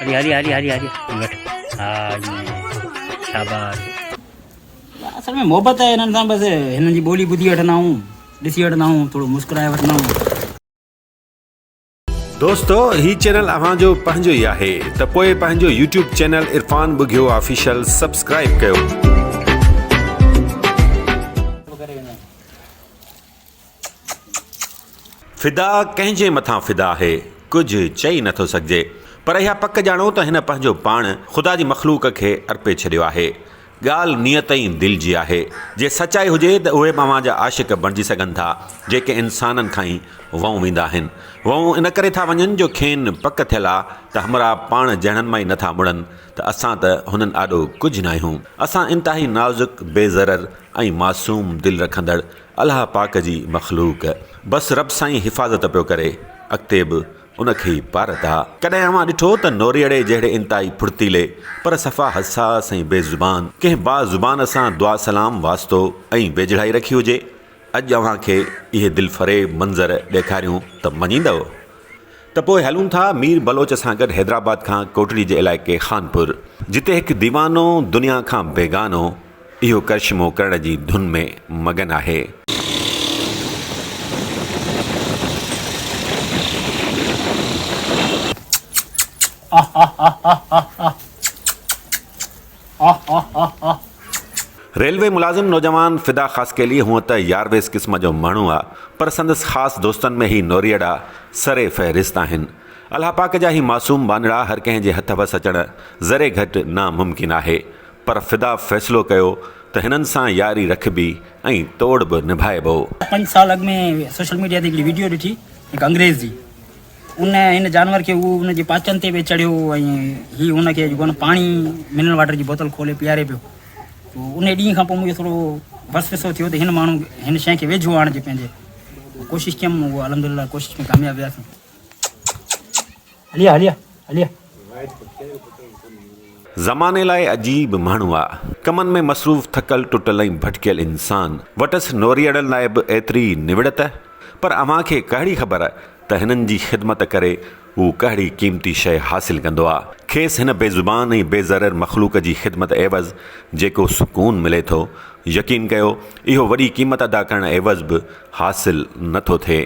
هلي هلي هلي هلي هلي وٺ ها شاباش. اصل ۾ محبت آهي هنن سان بس هنن جي ٻولي ٻڌي وٺندا آهيون ڏسي وٺندا آهيون ٿورو مسڪرائي وٺندا آهيون. دوستو هي چينل اوهان جو پنهنجو ئي آهي ته پوء پنهنجو YouTube channel Irfan Bughio official subscribe ڪيو. فدا ڪنهن جي مٿان فدا آهي، ڪجهه چئي نٿو سگهجي، پر اها پڪ ڄاڻو ته هن پنهنجو پاڻ خدا جي مخلوق کي ارپي ڇڏيو آهي. ڳالهه نيت ۽ دل جي آهي. جي سچائي هجي ته اهي به اوهان جا عاشق بڻجي سگهن ٿا، جيڪي انسانن کان ئي وئون ويندا آهن. وئون ان ڪري ٿا وڃن جو کين پڪ ٿيل آ ته همراهه پاڻ جهڙن مان ئي نٿا مڙن ته اسان ته هنن آڏو ڪجهه ناهيون. اسان انتهائي نازڪ، بي ضرر ۽ معصوم دل رکندڙ الله پاڪ جي مخلوق بس رب سائين حفاظت پيو ڪري اڳتي به ان کي ئي پارت آ. ڪڏهن اوهان ڏٺو ته نوريئڙي جهڙي انتهائي ڦڙتيلي پر صفا حساس ۽ بي زبان ڪنهن با زبان سان دعا سلام واسطو ۽ ويجهڙائي رکي هجي؟ اڄ اوهان کي اهي دلفريب منظر ڏيکاريون ته مڃيندؤ؟ ته پوء هلون ٿا مير بلوچ سان گڏ حيدرآباد کان ڪوٽڙي جي علائقي خانپور جتي هڪ ديوانو دنيا کان بيگانو اهو ڪرشمو ڪرڻ جي ڌن ۾ مگن آهي. ريلوي ملازم نوجوان فدا خاصخيلي هونء ته يارويس قسم جو ماڻهو آ پر سندس خاص دوستن ۾ هي نوريئڙا سر فهرست آهن. الله پاڪ جا هي معصوم ٻانهڙا هر ڪنهن جي هٿ وس اچڻ ذري گهٽ ناممڪن آهي پر فدا فيصلو ڪيو ته هنن سان ياري رکبي ۽ توڙ به نڀائبو. پنج سال اڳ ۾ سوشل ميڊيا تي هڪڙي وڊيو ڏٺي هڪ انگريز جي ان هن جانور کي هو ان جي پاچن تي به چڙهيو ۽ هي هن کي جيڪو پاڻي منرل واٽر جي بوتل کولي پياري پيو تو ان ڏينهن کان پوء مونکي ٿورو وسوسو ٿيو ته هن ماڻهو هن شيء کي ويجهو آڻجي پنهنجي ڪوشش ڪيم اهو الحمدلله ڪوشش ۾ ڪامياب وياسين. هليا هليا هليا. زماني لاء عجيب ماڻهو آ. ڪمن ۾ مصروف ٿڪل ٽٽل ۽ ڀٽڪيل انسان. وٽس نوريئڙن لاء به ايتري نوڙت. پر اوهان کي ڪهڙي خبر ته هنن جي خدمت ڪري هو ڪهڙي قيمتي شيء حاصل ڪندو آ. کيس هن بي زبان ۽ بي ضرر مخلوق جي خدمت عيوض جيڪو سڪون ملي ٿو، يقين ڪيو اهو وڏي قيمت ادا ڪرڻ عيوض به حاصل نه ٿو ٿئي.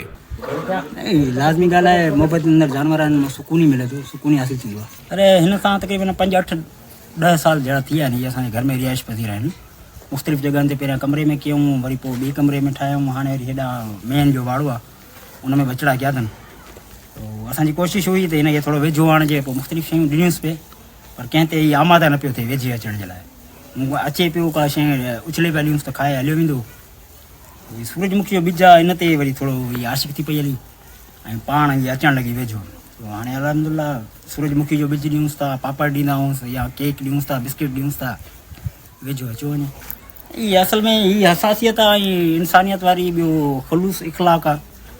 لازمي ڳالهه آهي محبت اندر جانور آهن مان سڪون ئي ملي ٿو سڪون ئي حاصل ٿيندو آهي. اري هن سان تقريبن پنج اٺ ڏهه سال جهڙا ٿي ويا آهن هي اسان جي گهر ۾ رهائش پذير آهن مختلف جڳهن تي پهريان ڪمري ۾ ڪيائون وري پوء ٻئي ڪمري ۾ ٺاهيائون هاڻي وري هيڏانهن مينهن جو واڙو آهي ان ۾ ٻچڙا ڪيا اٿن تو اسان جي ڪوشش هئي ته هن کي ٿورو ويجهو آڻجي پوء مختلف شيون ڏنيونس پئي پر ڪنهن تي هي آماده نه پيو ٿئي ويجهي اچڻ جي لاء مون اچي پيو ڪا شيء اڇلي پيا ڏيونس ته کائي هليو ويندو هي سورج مکي جو ٻج آ ان تي وري ٿورو هي عاشق ٿي پئي هلي ۽ پاڻ هي اچڻ لڳي ويجهو تو هاڻي الحمدلله سورج مکي جو ٻج ڏيونس ٿا پاپڙ ڏيندا آهيونس يا ڪيڪ ڏيونس ٿا بسڪٽ ڏيونس ٿا ويجهو اچيو وڃي. هي اصل ۾ هي حساسيت آ ۽ انسانيت واري ٻيو خلوص اخلاق آ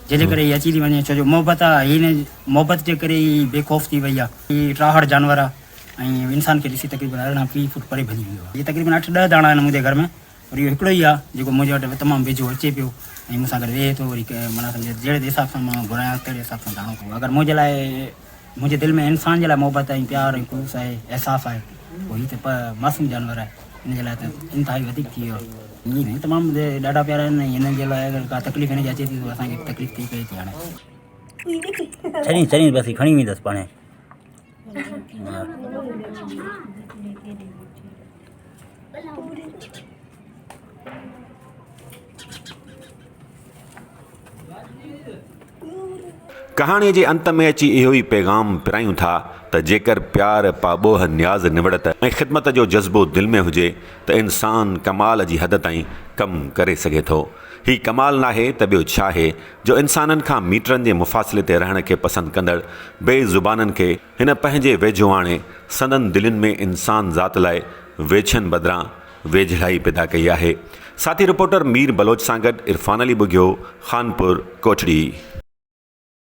جنهن جي ڪري هي اچي ٿي وڃي ڇو جو محبت آ هي هن محبت جي ڪري هي بي خوف ٿي وئي آ هي ٽاهڙ جانور آ ۽ انسان کي ڏسي تقريبن 18 20 فوٽ پري ڀڄي ويندو آ هي تقريبن اٺ ڏهه داڻا آهن منهنجي گهر ۾ پر اهو هڪڙو ئي آ جيڪو منهنجي وٽ تمام ويجهو اچي پيو ۽ مون سان گڏ ويهي ٿو وري معنيٰ سمجهه جهڙي حساب سان مان گهرايان تهڙي حساب سان داڻو ڪندو اگر منهنجي لاء منهنجي دل ۾ انسان جي لاء محبت ۽ پيار ۽ خلوص آهي احساس آهي پوء هي ته معصوم جانور آهي ان جي لاء ته انتهائي وڌيڪ ٿي ويو آهي. ائين تمام ڏاڍا پيارا آهن ۽ هنن جي لاء اگر ڪا تڪليف هن کي اچي ٿي ته اسان کي به تڪليف ٿي پئي ٿي هاڻي. ڇڏين ڇڏين بس کڻي ويندس پاڻهي. ڪهاڻيء جي انت ۾ اچي اهو ئي پيغام پرايون ٿا ته جيڪر پيار، پاٻوهه، نياز نوڙت ۽ خدمت جو جذبو دل ۾ هجي ته انسان ڪمال جي حد تائين ڪم ڪري سگهي ٿو. هي ڪمال ناهي ته ٻيو ڇاهي جو انسانن کان ميٽرن جي مفاصلي تي رهڻ کي پسند ڪندڙ بي زبانن کي هن پنهنجي ويجهو آڻي سندن دلين ۾ انسان ذات لاء ويڇن بدران ويجهڙائي پيدا ڪئي آهي. ساٿي رپورٽر مير بلوچ سان گڏ عرفان علي ٻگهيو، خانپور، ڪوٽڙي.